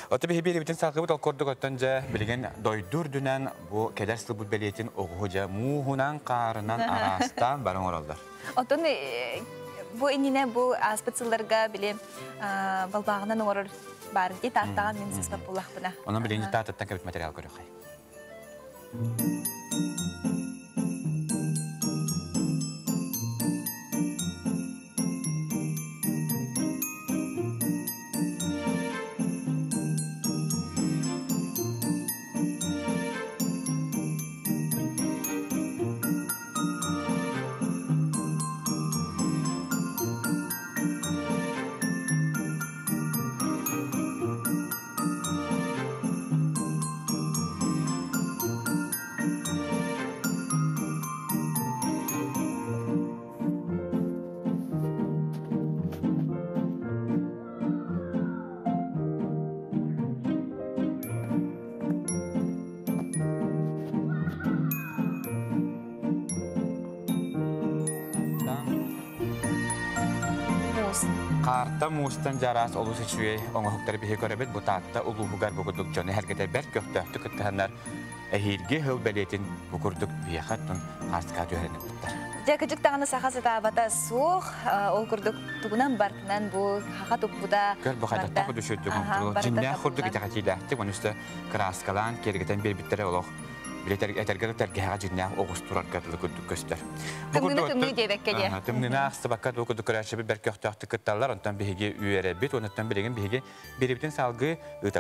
Ото биһи биэрибитин салгыбыт ол курдук оттон дьэ билигин дойду үрдүнэн бу кэлэр сылбыт бэлиэтин оҕуһу дьэ мууһунан, хаарынан араастаан бары оҥороллор. Оттон бу иннинэ бу ааспыт сылларга били балбааҕынан оҥорор баар дии тааттаҕа мин сыспат буоллахпына. Онон билигин таатыттан кэбит материал көрүөххэй. Хаарта муустан дьараас олус үчүгэй оҥоһуктары биһи көрөбүт. Бу Таатта улууһугар бу курдук дьону эһэргэтэ бэрт көхтөөхтүк кыттыһаннар эһиилги сыл бэлиэтин бу курдук биһиэхэ оттон хаартыскаҕа түһэрэн ыппыттар. Дьэ, кыдьык даҕаны саха сатаабата суох, ол курдук тугунан бартынан бу хаха туппута. Көр, бу хайдахтаах курдук сүрдүк дьиннээх курдук итэҕэтиилээхтик, ону үстэ кырааскалаан, киэргэтэн биэрбиттэрэ олох этэргэ да тэлгэһэҕэ дьиннээх оҕус турарга дылы курдук көстөр. Тымныыны тымныы диэбэккэ диэ. Тымныыны аахсыбакка дуу курдук көрөөччүбүт бэрт көхтөөхтүк кытталлар, онтон биһиги үөрэбит, онуттан билигин биһиги биэрибитин салгыы ыытабыт.